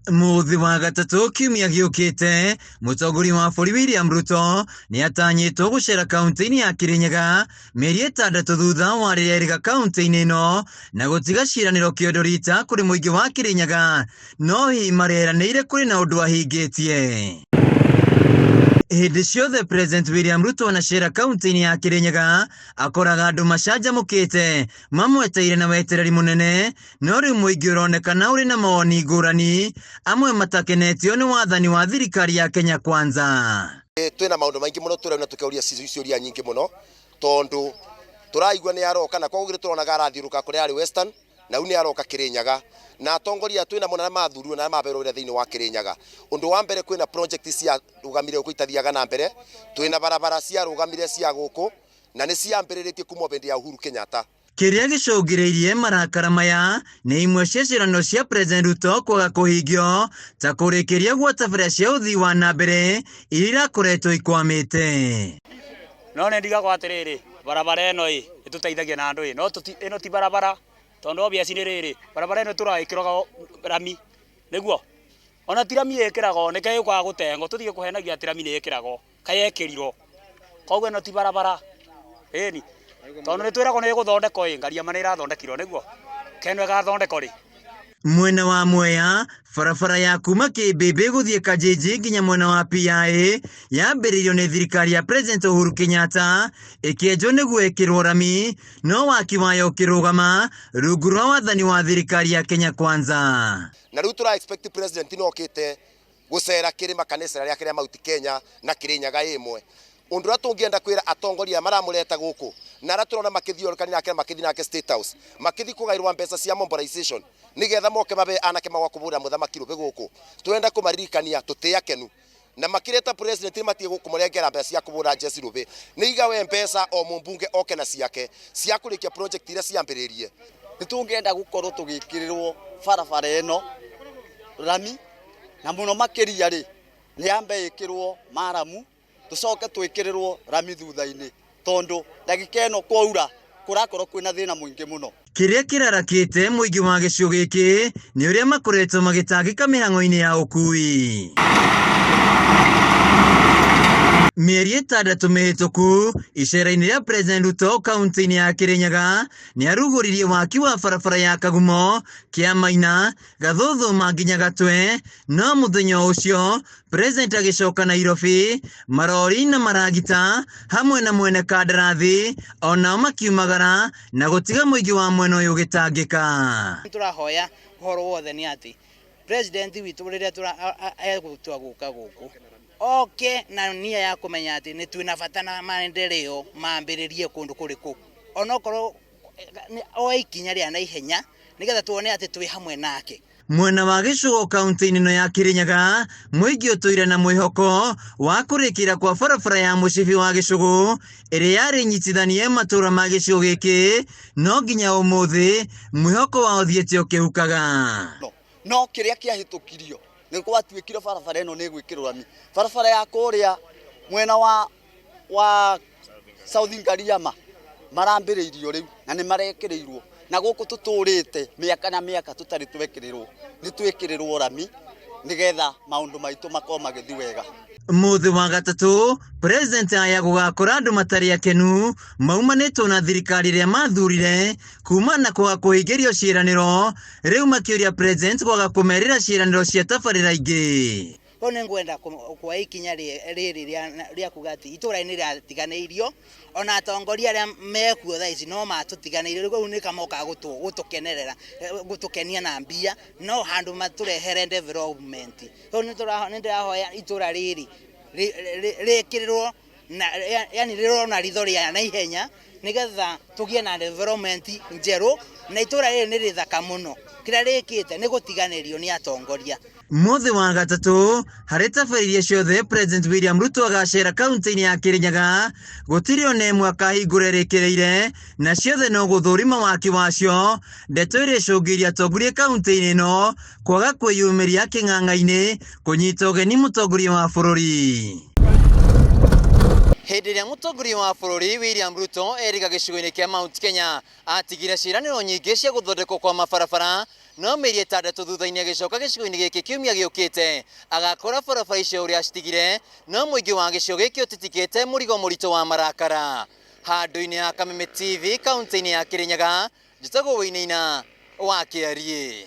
Mũthĩ wa gatatũ kiumia gĩũkĩte, mũtongoria wa bũrũri William Ruto nĩ atanyĩtwo gũcera kaunti-inĩ ya Kirinyaga mĩeri 6 thutha wa rĩrĩa erĩga kaunti-inĩ ĩno na gũtiga ciĩranĩro kĩondo rita kũrĩ mũingĩ wa Kirinyaga, no hihi mareranĩire kũrĩ na ũndũ ahingĩtie. Hĩndĩ ciothe President William Ruto anacera kaunti-inĩ ya Kirinyaga akoraga andũ macanjamũkĩte mamweteire na wetereri mũnene, no rĩu mũingĩ ũronekana ũrĩ na mawoni ngũrani, amwe matakenetio nĩ wathani wa thirikari ya Kenya Kwanza. Twĩna maũndũ maingĩ mũno tũrauna tũkĩũria ciũria nyingĩ mũno tondũ tũraigua nĩ aroka na koguo tũronaga arathiũrũka kũrĩa arĩ Western na rĩu nĩ aroka Kirinyaga na atongoria twĩna mũno arĩa mathurirwo na arĩa mabeirwo wĩra thĩinĩ wa Kirinyaga. Ũndũ wa mbere kwĩna project cia rũgamire gũkũ itathiaga na mbere, twĩna barabara cia rũgamire cia gũkũ na nĩ ciambĩrĩrĩtie kuma hĩndĩ ya Uhuru Kenyatta. Kĩrĩa gĩcũngĩrĩirie marakara maya nĩ imwe cia ciĩranĩro cia President Ruto kwaga kũhingio ta kũrĩkĩria gwa tabarĩra cia ũthii wa na mbere iria irakoretwo ikwamĩte. No nĩ ndigagwo atĩrĩrĩ, barabara ĩno ĩ ĩtũteithagia na andũ ĩ, no ĩno ti barabara tondũ obvious nĩ rĩrĩ, barabara ĩno ĩtũraga ĩkĩragwo rami nĩguo, ona ti rami ĩkĩragwo nĩkĩo yũkaga gũtengwo, tũtige kũhenagia atĩ rami nĩ ĩkĩragwo, kaĩ yekĩrirwo, koguo ĩno ti barabara, ĩni, tondũ nĩ twĩragwo nĩ ĩgũthondekwo ĩ, Ngariama nĩ ĩrathondekirwo nĩguo, kaĩ ĩno ĩgathondekwo rĩ? Mwena wa Mwea, barabara ya kuma Kĩmbĩmbĩ gũthiĩ Kajiji nginya mwena wa PIA yambĩrĩirio nĩ thirikari ya President Uhuru Kenyatta ĩkĩenjwo nĩguo ĩkĩrwo rami, no waki wayo ũkĩrũgama rungu rwa wathani wa thirikari ya Kenya Kwanza. Na rĩu tũra expect president no okĩte gũcera kĩrĩma kana icera rĩake rĩa Mount Kenya na Kirinyaga ĩmwe. Ũndũ ũrĩa tũngĩenda kwĩra atongoria aya maramũreta gũkũ na arĩa tũrona makĩthiũrũrũkania nake na makĩthiĩ nake State House makĩthiĩ kũgaĩrwo mbeca cia mobilization nĩgetha moke mabe anake magwa kũbũrĩra mũthamaki rũbĩ gũkũ, tũrenda kũmaririkania tũtĩ akenu na makĩreta president matige kũmũrengera mbeca cia kũbũra njeci rũbĩ, nĩ igawe mbeca o mũmbunge oke na ciake cia kũrĩkia project iria ciambĩrĩrie. Nĩ tũngĩenda gũkorwo tũgĩkĩrĩrwo barabara ĩno rami na mũno makĩria rĩ nĩ yambe ĩkĩrwo maramu tũcoke twĩkĩrĩrwo rami thutha-inĩ tondũ ndagĩka ĩno kwaura kũrakorwo kwĩna thĩna mũingĩ mũno. Kĩrĩa kĩrarakĩte mũingĩ wa gĩcigo gĩkĩ nĩ ũrĩa makoretwo magĩtangĩka mĩhang'o-inĩ ya ũkui. Mĩeri 6 mĩhĩtũku, icera-inĩ rĩa President Ruto kaunti-inĩ ya Kirinyaga nĩ arugũririe waki wa barabara ya Kagumo, Kĩamaina, Gathuthuma nginya Gatwe, no mũthenya ũcio President agĩcoka Nairobi, marori na maragita hamwe na mwene kandarathi onao makiumagara na gũtiga mũingĩ wa mwena ũyũ ũgĩtangĩka. Tũrahoya ũhoro wothe nĩ atĩ president witũ rĩrĩa egũtua gũka gũkũ oke na nia ya kũmenya atĩ nĩ twĩna bata na maendeleo mambĩrĩrie kũndũ kũrĩkũ, onokorwo oe ikinya rĩa naihenya nĩgetha tuone atĩ twĩ hamwe nake. Mwena wa gĩcũgo kaunti-inĩ ĩno ya Kirinyaga, mũingĩ ũtũire na mwĩhoko wa kũrĩkĩra kwa barabara ya mũcibi wa gĩcũgũ ĩrĩa yarĩ nyitithanie matũũra ma gĩcigo gĩkĩ, no nginya ũmũthĩ mwĩhoko wao ũthiĩte ũkĩhukaga. No kĩrĩa kĩahĩtũkirio nĩ gwatuĩkire barabara ĩno nĩ ĩgwĩkĩrwo rami. Barabara ya kũrĩa mwena wa South Ngariama marambĩrĩirio rĩu na nĩ marekĩrĩirwo, na gũkũ tũtũrĩte mĩaka na mĩaka tũtarĩ twekĩrĩrwo, nĩ twĩkĩrĩrwo rami nĩgetha maũndũ maitũ makorwo magĩthiĩ wega. Mũthĩ wa gatatũ, President aya gũgakora andũ matarĩ akenu maumanĩtwo na thirikari ĩrĩa mathurire kuma na kwaga kũhingĩrio ciĩranĩro, rĩu makĩũria President kwaga kũmerĩra ciĩranĩro cia tabarĩra ingĩ. Koguo nĩ ngwenda kuoya ikinya rĩrĩ rĩa kuga atĩ itũũra nĩ rĩratiganĩirio, ona atongoria arĩa mekuo thaa ici no matũtiganĩirie, rĩu nĩ kamokaga gũtũkenerera, gũtũkenia na mbia, no handũ matũrehere development. Koguo nĩ ndĩrahoya itũũra rĩrĩ rĩkĩrĩrwo na yani rĩrorwo na ritho rĩa naihenya nĩgetha tũgĩe na development njerũ, na itũũra rĩrĩ nĩ rĩthaka mũno, kĩrĩa rĩkĩte nĩ gũtiganĩrio nĩ atongoria. Mũthĩ wa gatatũ harĩ tabarĩra iria ciothe President William Ruto agacera kaunti-inĩ ya Kirinyaga, gũtirĩ ona ĩmwe akahingũra ĩrĩkĩrĩire, na ciothe no gũthũrima waki wacio, ndeto ĩrĩa ĩcũngĩrĩirie atongoria kaunti-inĩ ĩno kwaga kwĩyumĩria kĩng'ang'a-inĩ kũnyita ũgeni mũtongoria wa bũrũri. Hĩndĩ ĩrĩa mũtongoria wa bũrũri William Ruto erĩga gĩcigo-inĩ kĩa Mount Kenya, atigire ciĩranĩro nyingĩ cia gũthondekwo kwa mabarabara, No mĩeri 6 thutha-inĩ agĩcoka gĩcigo-inĩ gĩkĩ kiumia gĩũkĩte agakora barabara icio ũrĩa acitigire, no mũingĩ wa gĩcigo gĩkĩ ũtitikĩte mũrigo mũritũ wa marakara. Handũ-inĩ ha Kameme TV kaunti-inĩ ya Kirinyaga, njĩtagwo Wainaina wa Kĩariĩ.